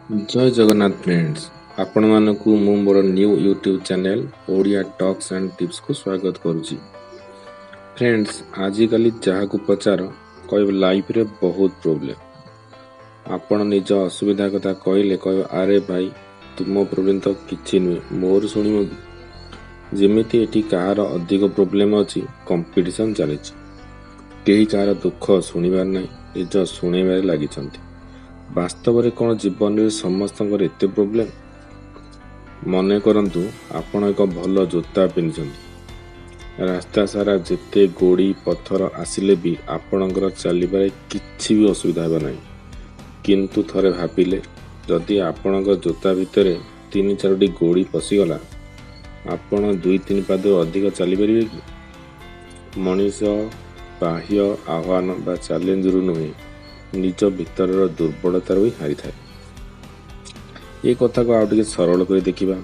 ଜୟ Jagannath friends, ଆପଣମାନଙ୍କୁ ମୁଁ ମୋର new YouTube channel Odia talks and ଟିପ୍ସକୁ ସ୍ୱାଗତ କରୁଛି। ଫ୍ରେଣ୍ଡସ୍, ଆଜିକାଲି ଯାହାକୁ ପଚାର କହିବ ଲାଇଫରେ ବହୁତ ପ୍ରୋବ୍ଲେମ୍। ଆପଣ ନିଜ ଅସୁବିଧା କଥା କହିଲେ କହିବ, ଆରେ ଭାଇ, ତୁମ ପ୍ରୋବ୍ଲେମ୍ ତ କିଛି ନୁହେଁ, ମୋର ଶୁଣିବ କି? ଯେମିତି ଏଠି କାହାର ଅଧିକ ପ୍ରୋବ୍ଲେମ୍ ଅଛି କମ୍ପିଟିସନ୍ ଚାଲିଛି। କେହି କାହାର ଦୁଃଖ ଶୁଣିବାର ନାହିଁ, ନିଜ ଶୁଣେଇବାରେ ଲାଗିଛନ୍ତି। ବାସ୍ତବରେ କ'ଣ ଜୀବନରେ ସମସ୍ତଙ୍କର ଏତେ ପ୍ରୋବ୍ଲେମ୍? ମନେ କରନ୍ତୁ, ଆପଣ ଏକ ଭଲ ଜୋତା ପିନ୍ଧିଛନ୍ତି। ରାସ୍ତା ସାରା ଯେତେ ଗୋଡ଼ି ପଥର ଆସିଲେ ବି ଆପଣଙ୍କର ଚାଲିବାରେ କିଛି ବି ଅସୁବିଧା ହେବ ନାହିଁ। କିନ୍ତୁ ଥରେ ଭାବିଲେ, ଯଦି ଆପଣଙ୍କ ଜୋତା ଭିତରେ ତିନି ଚାରୋଟି ଗୋଡ଼ି ପଶିଗଲା, ଆପଣ ଦୁଇ ତିନି ପାଦରୁ ଅଧିକ ଚାଲିପାରିବେ କି? ମଣିଷ ବାହ୍ୟ ଆହ୍ୱାନ ବା ଚ୍ୟାଲେଞ୍ଜରୁ ନୁହେଁ, ନିଜ ଭିତରର ଦୁର୍ବଳତାରୁ ହିଁ ହାରିଥାଏ। ଏ କଥାକୁ ଆଉ ଟିକେ ସରଳ କରି ଦେଖିବା।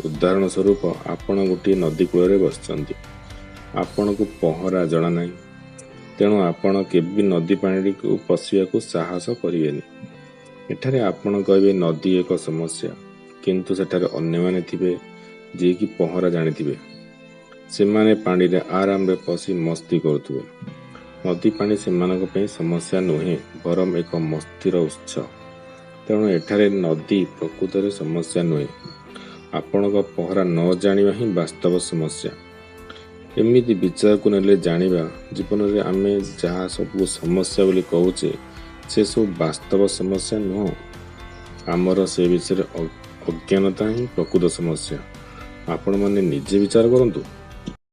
ଉଦାହରଣ ସ୍ୱରୂପ, ଆପଣ ଗୋଟିଏ ନଦୀ କୂଳରେ ବସିଛନ୍ତି। ଆପଣଙ୍କୁ ପହଁରା ଜଣା ନାହିଁ, ତେଣୁ ଆପଣ କେବେ ବି ନଦୀ ପାଣିକୁ ପଶିବାକୁ ସାହସ କରିବେନି। ଏଠାରେ ଆପଣ କହିବେ ନଦୀ ଏକ ସମସ୍ୟା, କିନ୍ତୁ ସେଠାରେ ଅନ୍ୟମାନେ ଥିବେ ଯିଏକି ପହଁରା ଜାଣିଥିବେ। ସେମାନେ ପାଣିରେ ଆରାମରେ ପଶି ମସ୍ତି କରୁଥିବେ। ନଦୀ ପାଣି ସେମାନଙ୍କ ପାଇଁ ସମସ୍ୟା ନୁହେଁ, ବରଂ ଏକ ମସ୍ତିର ଉତ୍ସ। ତେଣୁ ଏଠାରେ ନଦୀ ପ୍ରକୃତରେ ସମସ୍ୟା ନୁହେଁ, ଆପଣଙ୍କ ପହଁରା ନ ଜାଣିବା ହିଁ ବାସ୍ତବ ସମସ୍ୟା। ଏମିତି ବିଚାରକୁ ନେଲେ ଜାଣିବା, ଜୀବନରେ ଆମେ ଯାହା ସବୁ ସମସ୍ୟା ବୋଲି କହୁଛେ ସେସବୁ ବାସ୍ତବ ସମସ୍ୟା ନୁହଁ। ଆମର ସେ ବିଷୟରେ ଅଜ୍ଞାନତା ହିଁ ପ୍ରକୃତ ସମସ୍ୟା। ଆପଣମାନେ ନିଜେ ବିଚାର କରନ୍ତୁ।